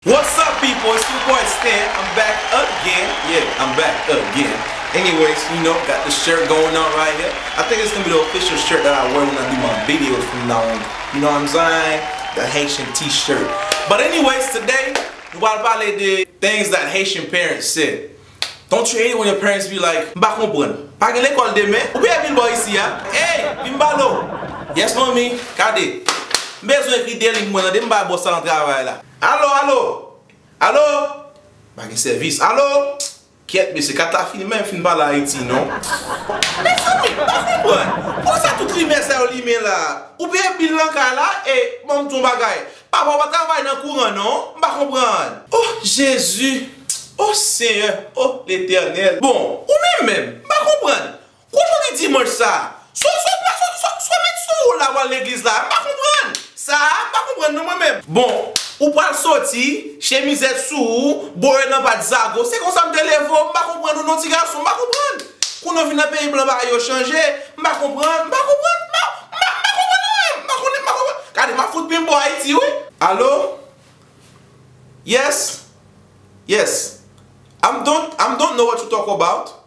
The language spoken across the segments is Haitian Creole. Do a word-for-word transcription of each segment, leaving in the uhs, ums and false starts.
What's up, people? It's your boy Stan. I'm back again. Yeah, I'm back again. Anyways, you know, got the shirt going on right here. I think it's gonna be the official shirt that I wear when I do my videos from now on. You know what I'm saying? The Haitian t-shirt. But anyways, today, nou pral pale de things that Haitian parents say. Don't you hate it when your parents be like, "M pa konprann. Pa gen lekòl demen? Ou peye bil bò isi a? Ey, vin m pale w." Yes, manmi, gade. M bezwen ekri de liy mwen tande, m bay bòs sa nan travay la. Alo, alo. Alo. Pa gen sèvis. Alo. Kyèt, mesye, kat la fini, men m fin pale Ayiti, non. Mezanmi, m pa konprann. Poukisa tout limyè sa yo limen la? Ou peye bil nan kay la, e ban m di w yon bagay. Papa w pa travay nan kouran non, m pa konprann. Oh Jezi, oh Senyè, oh Letènèl. Bon, ou menm menm, m pa konprann. Kou jodi dimanch sa, so so so so so met sou ou la w al legliz la, m pa konprann. Sa a, m pa konprann non mwen menm. Bon, ou pral soti, chemizèt sou ou, boure nan pat zago, se konsa m te leve w, m pa konprann ou non ti gason, m pa konprann. Kounye w vin nan peyi blan bagay yo chanje, m pa konprann, m pa konprann, m pa, m pa, m pa konprann anyen, m pa konnen, m pa konprann. Gade, m ap fout pi m bò Ayiti wi. Alo? Yes? Yes. I'm don't, I'm don't know what you talk about.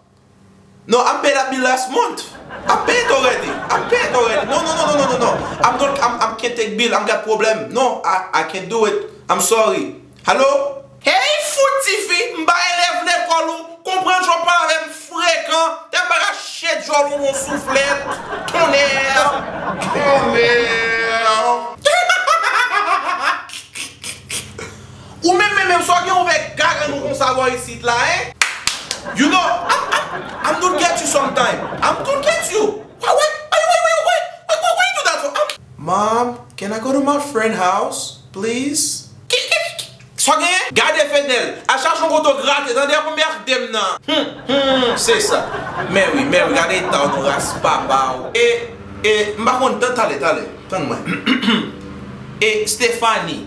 No, I'm paid that bill last month. I paid already. I paid already. No, no, no, no, no, no, no. I'm don't, I'm, I can't take bill. I'm got problem. No, I, I can't do it. I'm sorry. Hello? Hey, fout tifi, m pa elèv lekòl ou. Konprann jan w pale avè m frekan. Tèlman m pa ka chèt djòl ou yon souflèt. Tonnè! Tonnè! Ou menm, menm, menm, sa w gen ouvè gagann ou konsa bò isit la, en? You know, I'm, I'm, I'm don't get you sometime. I'm don't get you. Why, why, why, why, why, why, why, why, why you do that for? I'm... Mom, can I go to my friend house, please? Ki, ki, ki, sa w genyen? Gade Fednel, al chache yon kote w grate, tande, apre m ak dem nan. Hmm, hmm, se sa. Mary, Mary, gade eta w non ras papa w. E, e, m pa konn, tan, talè, talè. Tann mwen. E Stephanie,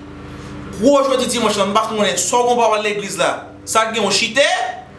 gwo jodi dimanch lan, m pa konnen sa w gen w pa al legliz la. Sa k gen, w chite?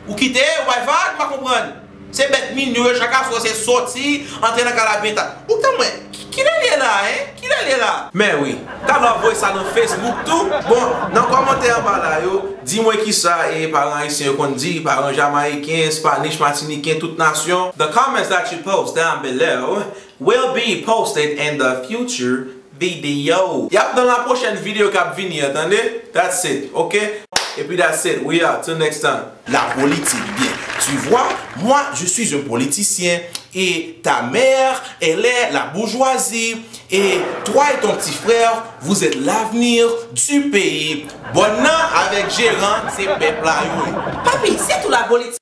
Ou kite? Ou bay vag? M pa konprann. Se bèt minyo yo, chak aswè se soti, antre nan kay la byen ta. Ou tann mwen, ki, kilè l ye la, en? Kilè l ye la? Mary, talè w ap voye sa nan Facebook tou? Bon, nan kòmantè anba la yo, di mwen kisa e paran ayisyen yo konn di, paran jamayiken, Spanish, matiniken, tout nasyon. The comments that you post down below will be posted in the future video. Y ap nan la pwochèn videyo k ap vini an, tande? That's it, ok? Epi that's it, we out. Till next time. La politique, bien. Tu vois, moi, je suis un politicien et ta mère, elle est la bourgeoisie et toi et ton petit frère, vous êtes l'avenir du pays. Bòn nan avèk jeran, se pèp la yo ye. Papi, se tou la politik.